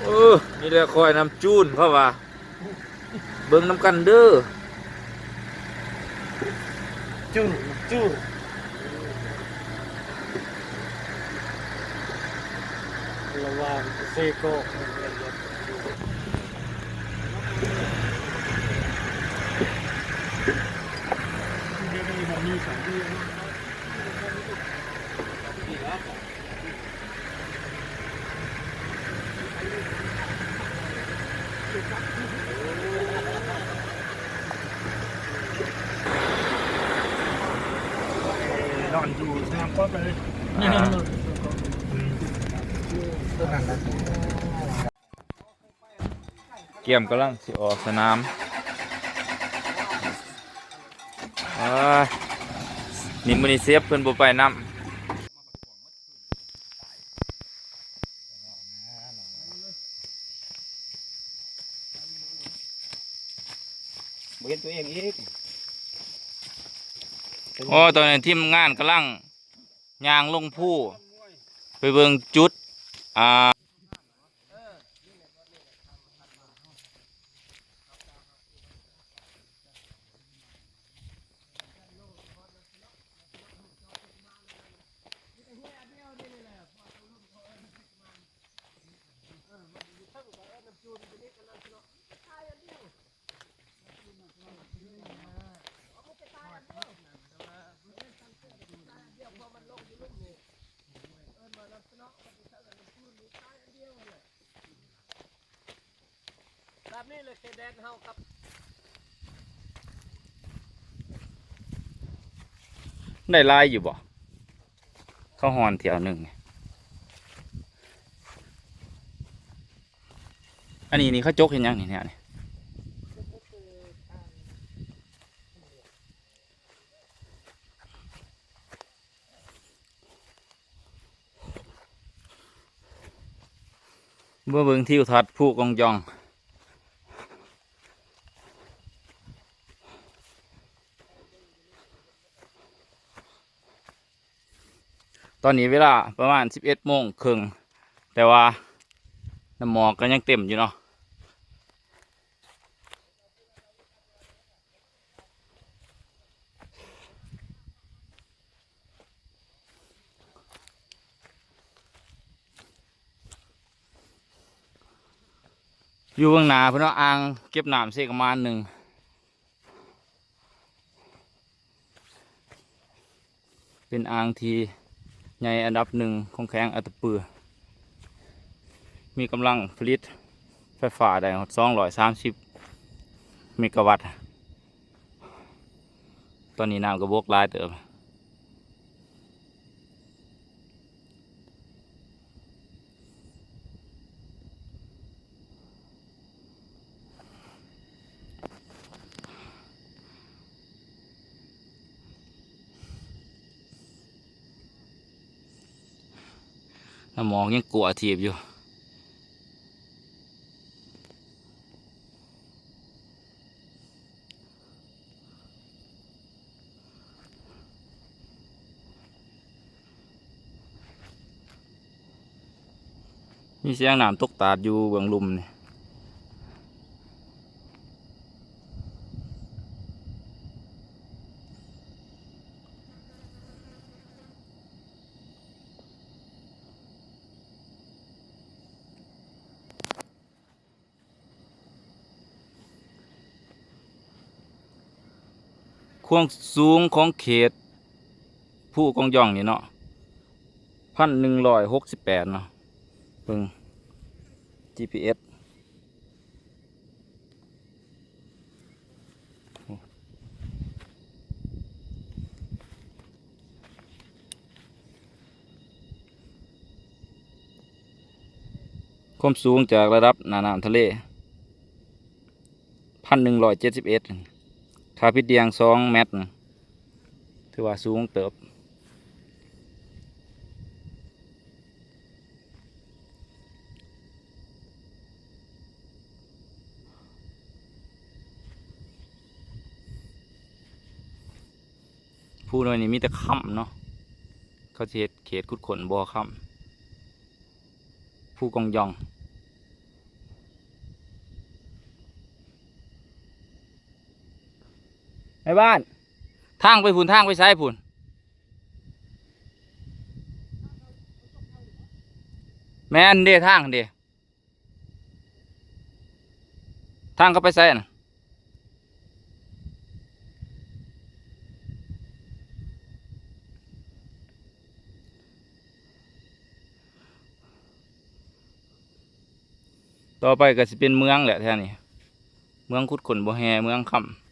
ເອີ ນີ້ແຫຼະຂ້ອຍນ້ຳຈູນ ເຂົາວ່າ ເບິ່ງນຳກັນເດີ້. ຈູນ ຈູນ ລະຫວ່າງເຊໂກະ ນອນຢູ່ສະໜາມກອບເລີຍ. ອ່າ ອືມ ຕົວນັ້ນລະ. ກຽມກຳລັງຊິອອກສະໜາມ. ເອີ ນີ້ມື້ນີ້ເຊຟເພິ່ນບໍ່ໄປນຳ. ບໍ່ເຫັນຕົວເອງອີກ. ໂອ້ ຕອນນີ້ທີມງານກຳລັງຍ່າງລົງພູ ໄປເບິ່ງຈຸດ ອ່າ ແບບນີ້ແຫຼະເຂດແດນເຮົາກັບ ໄດ້ຫຼາຍຢູ່ບໍ່? ເຂົາຮ່ອນແຖວໜຶ່ງນີ້. ອັນນີ້ນີ້ເຂົາຈົກເຮັດຫຍັງນີ້ ແນວນີ້? ມາເບິ່ງທິວທັດພູກອງຢອງ. ຕອນນີ້ເວລາປະມານສິບເອັດໂມງເຄິ່ງ ແຕ່ວ່ານ້ຳໝອກກໍຍັງເຕັມຢູ່ເນາະ. ຢູ່ເບື້ອງໜ້າພຸ້ນເນາະ ອ່າງເກັບນ້ຳເຊກະມານໜຶ່ງ ເປັນອ່າງທີ່ໃຫຍ່ອັນດັບໜຶ່ງຂອງແຂວງອັດຕະປື ມີກຳລັງຜະລິດໄຟຟ້າໄດ້ຮອດສອງຮ້ອຍສາມສິບເມກາວັດ. ຕອນນີ້ນ້ຳກໍບົກຫຼາຍເຕີບ. ນ້ຳໝອກຍັງກົວທີບຢູ່. ມີສຽງນ້ຳຕົກຕາດຢູ່ເບື້ອງລຸ່ມນີ້. ຄວາມສູງຂອງເຂດພູກອງຢອງນີ້ເນາະ ພັນໜຶ່ງຮ້ອຍຫົກສິບແປດເນາະ ເບິ່ງຈີພີເອັສ. ຄວາມສູງຈາກລະດັບໜ້ານ້ຳທະເລ ພັນໜຶ່ງຮ້ອຍເຈັດສິບເອັດ ຖ້າຜິດດ່ຽງສອງແມັດ ຖືວ່າສູງເຕີບ. ພູໜ່ວຍນີ້ມີແຕ່ຄຳເນາະ ເຂົາຊິເຮັດເຂດຂຸດຄົ້ນບໍ່ຄຳ ພູກອງຢອງ. ນายบ้าน ทางไปพุ้น ทางไปไสพุ้น แม่นเด้ ทางเด้ ทางเขาไปไสน่ะ ต่อไปก็สิเป็นเมืองแหละแถวนี้ เมืองขุดค้นบ่อแฮ เมืองคำ